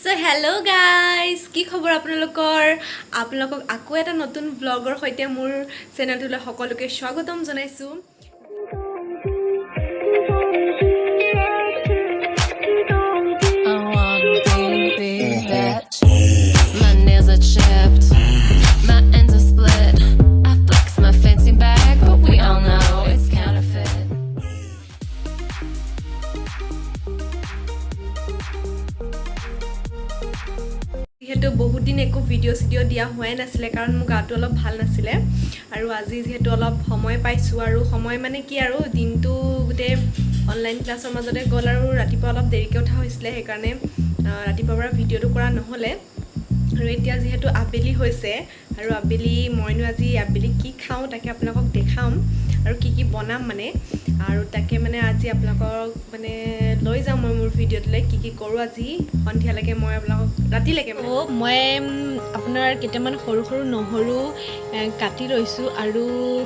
চ' hello' guys, কি খবৰ আপোনালোকৰ? আপোনালোকক আকৌ এটা নতুন ব্লগৰ সৈতে মোৰ চেনেলটোলৈ সকলোকে স্বাগতম জনাইছোঁ। I wanna be that. My nails are chipped, my ends are split. I flex my fancy bag, but we all know it's counterfeit. যিহেতু বহুত দিন একো ভিডিঅ' চিডিঅ' দিয়া হোৱাই নাছিলে, কাৰণ মোৰ গাটো অলপ ভাল নাছিলে আৰু আজি যিহেতু অলপ সময় পাইছোঁ, আৰু সময় মানে কি আৰু দিনটো গোটেই অনলাইন ক্লাছৰ মাজতে গ'ল আৰু ৰাতিপুৱা অলপ দেৰিকৈ উঠা হৈছিলে, সেইকাৰণে ৰাতিপুৱাৰ পৰা ভিডিঅ'টো কৰা নহ'লে। আৰু এতিয়া যিহেতু আবেলি হৈছে আৰু আবেলি মইনো আজি আবেলি কি খাওঁ তাকে আপোনালোকক দেখাম আৰু কি কি বনাম মানে, আৰু তাকে মানে আজি আপোনালোকক মানে লৈ যাম মই মোৰ ভিডিঅ'টোলৈ, কি কি কৰোঁ আজি সন্ধিয়ালৈকে মই আপোনালোকক ৰাতিলৈকে। মই আপোনাৰ কেইটামান সৰু সৰু নহৰু কাটি লৈছোঁ আৰু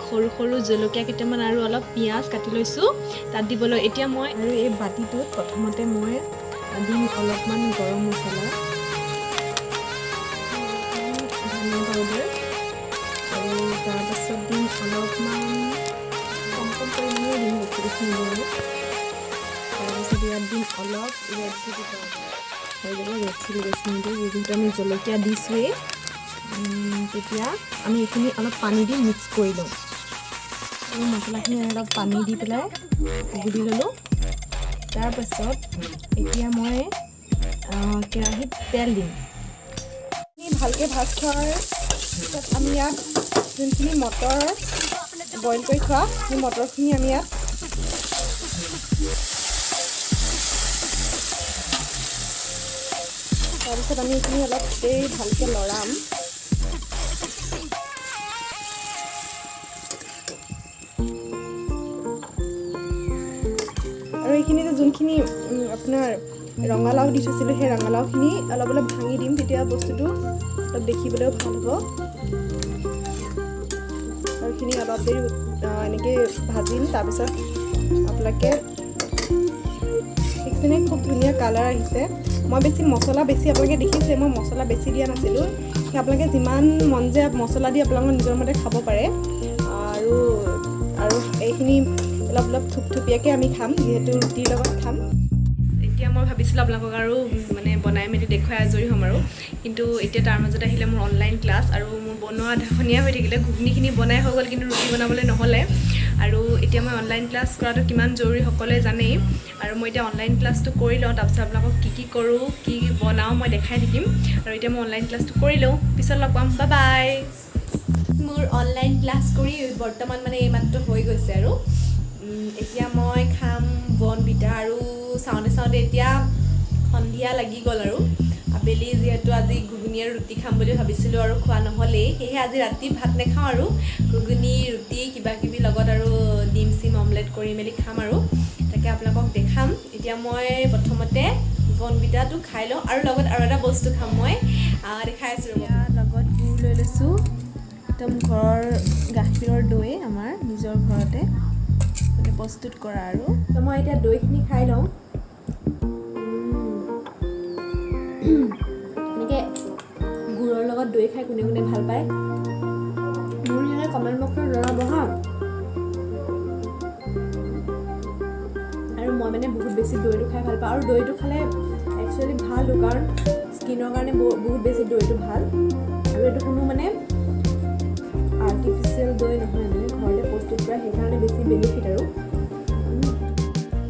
সৰু সৰু জলকীয়া কেইটামান আৰু অলপ পিঁয়াজ কাটি লৈছোঁ তাত দিবলৈ। এতিয়া মই আৰু এই বাতিটোত প্ৰথমতে মই দিম অলপমান গৰম মছলা, ধনিয়া পাউডাৰ, আৰু তাৰপাছত দিম অলপমান কম কম পৰিমাণে দিম, বেছি বেছি নিদিওঁ। তাৰপিছত ইয়াত দিম অলপ ৰেড চিলি পাউডাৰ হৈ যাব, ৰেড চিলি বেছি নিদিওঁ, যিহেতু আমি জলকীয়া দিছোঁৱেই। তেতিয়া আমি এইখিনি অলপ পানী দি মিক্স কৰি লওঁ। এই মছলাখিনি অলপ পানী দি পেলাই গুলি ল'লোঁ। তাৰপাছত এতিয়া মই কেৰাহীত তেল দিম। ভালকৈ ভাজ খোৱাৰ পিছত আমি ইয়াত যোনখিনি মটৰ বইল কৰি থোৱা, সেই মটৰখিনি আমি ইয়াত তাৰপিছত আমি এইখিনি অলপ দেৰি ভালকৈ লৰাম। আৰু এইখিনি যে যোনখিনি আপোনাৰ ৰঙালাও দি থৈছিলোঁ, সেই ৰঙালাওখিনি অলপ অলপ ভাঙি দিম, তেতিয়া বস্তুটো অলপ দেখিবলৈও ভাল হ'ব। আৰু এইখিনি অলপ দেৰি এনেকৈ ভাজিম। তাৰপিছত আপোনালোকে দেখিছেনে, খুব ধুনীয়া কালাৰ আহিছে। মই বেছি মছলা বেছি আপোনালোকে দেখিছে, মই মছলা বেছি দিয়া নাছিলোঁ। সেই আপোনালোকে যিমান মন যায় মছলা দি আপোনালোকৰ নিজৰ মতে খাব পাৰে। আৰু আৰু এইখিনি অলপ অলপ থুপথুপীয়াকৈ আমি খাম, যিহেতু ৰুটিৰ লগত খাম। এতিয়া মই ভাবিছিলোঁ আপোনালোকক আৰু মানে বনাই মেলি দেখুৱাই আজৰি হ'ম আৰু, কিন্তু এতিয়া তাৰ মাজতে আহিলে মোৰ অনলাইন ক্লাছ আৰু মোৰ বনোৱা আধাখনীয়া হৈ থাকিলে। ঘুগনিখিনি বনাই হৈ গ'ল, কিন্তু ৰুটি বনাবলৈ নহ'লে। আৰু এতিয়া মই অনলাইন ক্লাছ কৰাটো কিমান জৰুৰী সকলোৱে জানেই। আৰু মই এতিয়া অনলাইন ক্লাছটো কৰি লওঁ, তাৰপিছত আপোনালোকক কি কি কৰোঁ, কি কি বনাওঁ মই দেখাই থাকিম। আৰু এতিয়া মই অনলাইন ক্লাছটো কৰি লওঁ, পিছত লগ পাম, বাই বাই। মোৰ অনলাইন ক্লাছ কৰি বৰ্তমান মানে এইমাত্ৰ হৈ গৈছে আৰু এতিয়া মই খাম বনভিটা। আৰু চাওঁতে চাওঁতে এতিয়া সন্ধিয়া লাগি গ'ল আৰু আবেলি যিহেতু আজি ঘুগুনি আৰু ৰুটি খাম বুলি ভাবিছিলোঁ আৰু খোৱা নহ'লেই, সেয়েহে আজি ৰাতি ভাত নাখাওঁ আৰু ঘুগুনি ৰুটি কিবা কিবি লগত আৰু ডিম চিম অমলেট কৰি মেলি খাম আৰু তাকে আপোনালোকক দেখাম। এতিয়া মই প্ৰথমতে বনভিটাটো খাই লওঁ আৰু লগত আৰু এটা বস্তু খাম মই, দেখাই আছোঁ ৰ'ব। লগত গুড় লৈ লৈছোঁ, একদম ঘৰৰ গাখীৰৰ দৈ, আমাৰ নিজৰ ঘৰতে মানে প্ৰস্তুত কৰা। আৰু তো মই এতিয়া দৈখিনি খাই লওঁ। এনেকৈ গুড়ৰ লগত দৈ খাই কোনে কোনে ভাল পায় মোৰ যেনে কমেণ্ট বক্সত জনাব হা। আৰু মই মানে বহুত বেছি দৈটো খাই ভাল পাওঁ আৰু দৈটো খালে একচুৱেলি ভালো, কাৰণ স্কিনৰ কাৰণে বহুত বেছি দৈটো ভাল। আৰু এইটো কোনো মানে আৰ্টিফিচিয়েল দৈ নহয়, মানে ঘৰতে প্ৰস্তুত কৰা, সেইকাৰণে বেছি বেনিফিট। আৰু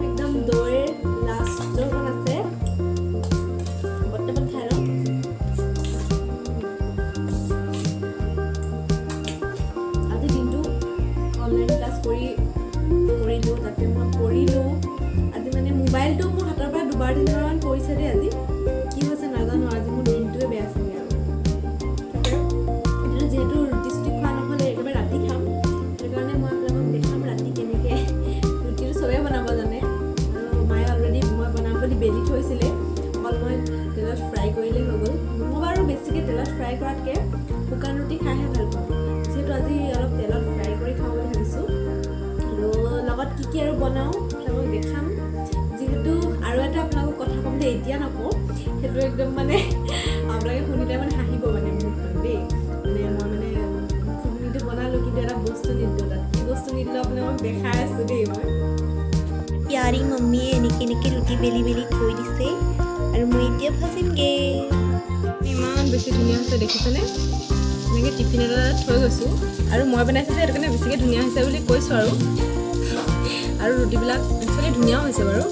একদম দৈৰ লাষ্টৰখন আছে, বৰ্তমান খাই লওঁ। আজি দিনটো অনলাইন ক্লাছ কৰিলোঁ, তাতে মই কৰিলোঁ। আজি মানে মোবাইলটো মোৰ হাতৰ পৰা দুবাৰ তিনিবাৰমান পৰিছে দেই। আজি কি হৈছে নাজানো, আজি মোৰ দিনটোৱে বেয়া চাগে। আৰু তাকে এতিয়া যিহেতু ৰুটি চুটি খোৱা নহ'লে, একেবাৰে ৰাতি খাম, সেইকাৰণে মই আপোনালোকক দেখাম ৰাতি কেনেকৈ ৰুটিটো চবেই বনাব জানে। আৰু মায়ে অলৰেডি মই বনাম বুলি বেলি থৈছিলে, অকল মই তেলত ফ্ৰাই কৰিলেই হৈ গ'ল। মই বাৰু বেছিকৈ তেলত ফ্ৰাই কৰাতকৈ শুকান ৰুটি খাইহে ভাল পাওঁ, যিহেতু আজি অলপ তেলত ফ্ৰাই কৰি খাওঁ বুলি ভাবিছোঁ। আৰু লগত কি কি আৰু বনাওঁ আপোনালোকক দেখাম। যিহেতু আৰু এটা আপোনালোকক কথা ক'ম দেই, এতিয়া নকওঁ, সেইটো সেইটো একদম মানে আপোনালোকে শুনিলে মানে হাঁহিব মানে মুখখন দেই। মানে মই মানে ঘুগনিটো বনালোঁ, কিন্তু এটা বস্তু নিদিলোঁ তাত। কি বস্তু নিদিলোঁ আপোনাক দেখাই আছোঁ দেই মই। প্যাৰী মাম্মীয়ে এনেকৈ এনেকৈ ৰুটি বেলি বেলি থৈ দিছে আৰু মই এতিয়া ভাজিমগৈ। ইমান বেছি ধুনীয়া হৈছে, দেখিছেনে? এনেকৈ টিফিন এটা থৈ গৈছোঁ আৰু মই বনাইছোঁ যে, সেইটো কাৰণে বেছিকৈ ধুনীয়া হৈছে বুলি কৈছোঁ আৰু। আৰু ৰুটিবিলাক একচুৱেলি ধুনীয়াও হৈছে বাৰু।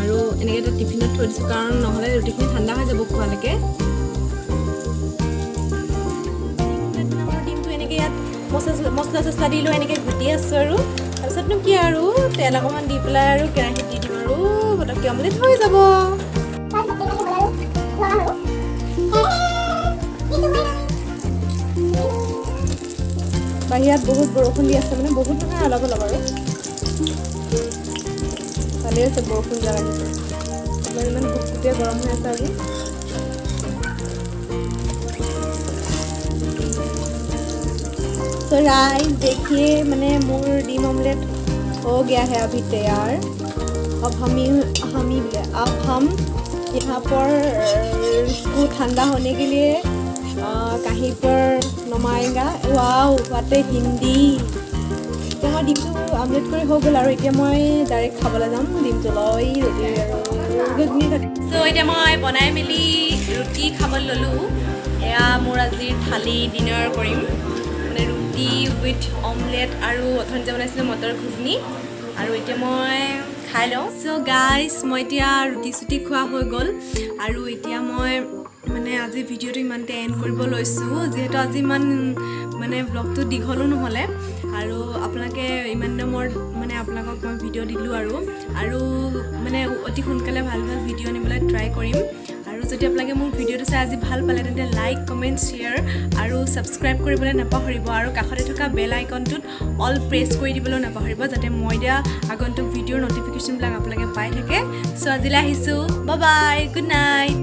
আৰু এনেকৈ এটা টিফিনত থৈ দিছোঁ, কাৰণ নহ'লে ৰুটিখিনি ঠাণ্ডা হৈ যাব খোৱালৈকে। ডিমটো এনেকৈ ইয়াত মছলা মছলা চছলা দি লৈ এনেকৈ ঘুটি আছোঁ আৰু তাৰপিছতনো কি আৰু, তেল অকণমান দি পেলাই আৰু কেৰাহীত দি দিম আৰু পটককৈ অমলেট হৈ যাব। বাহিৰত বহুত বৰষুণ দি আছে, মানে বহুত নহয়, অলপ অলপ আৰু। ভালেই আছে, বৰষুণ জাক আহিছে। আপোনাৰ ইমান গুপগুপীয়া গৰম হৈ আছে আজি। तो राइस, देखिए, मैंने मोर डीम ऑमलेट हो गया है अभी तैयार। अब हम ही बोले, अब हम यहाँ पर इसको ठंडा होने के लिए कहीं पर नमाएगा। Wow, what a Hindi! এতিয়া মই ডিমটো অমলেট কৰি হৈ গ'ল আৰু এতিয়া মই ডাইৰেক্ট খাবলৈ যাম ডিমটো লৈ ৰুটি আৰু ঘুগনি। চ' এতিয়া মই বনাই মেলি ৰুটি খাবলৈ ল'লোঁ। এয়া মোৰ আজিৰ থালি, ডিনাৰ কৰিম মানে ৰুটি উইথ অমলেট আৰু অথনি যে বনাইছিলোঁ মটৰ ঘুগনি। আৰু এতিয়া মই খাই লওঁ। চ' গাইজ, মই এতিয়া ৰুটি চুটি খোৱা হৈ গ'ল আৰু এতিয়া মই মানে আজি ভিডিঅ'টো ইমানতে এণ্ড কৰিব লৈছোঁ, যিহেতু আজি ইমান মানে ব্লগটো দীঘলো নহ'লে। আৰু আপোনালোকে ইমান দিনৰ মূৰত মানে আপোনালোকক মই ভিডিঅ' দিলোঁ আৰু আৰু মানে অতি সোনকালে ভাল ভাল ভিডিঅ' আনিবলৈ ট্ৰাই কৰিম। আৰু যদি আপোনালোকে মোৰ ভিডিঅ'টো চাই আজি ভাল পালে, তেন্তে লাইক, কমেণ্ট, শ্বেয়াৰ আৰু ছাবস্ক্ৰাইব কৰিবলৈ নাপাহৰিব আৰু কাষতে থকা বেল আইকনটোত অল প্ৰেছ কৰি দিবলৈও নাপাহৰিব, যাতে মই দিয়া আগন্তুক ভিডিঅ'ৰ ন'টিফিকেশ্যনবিলাক আপোনালোকে পাই থাকে। চ' আজিলৈ আহিছোঁ, বাই, গুড নাইট।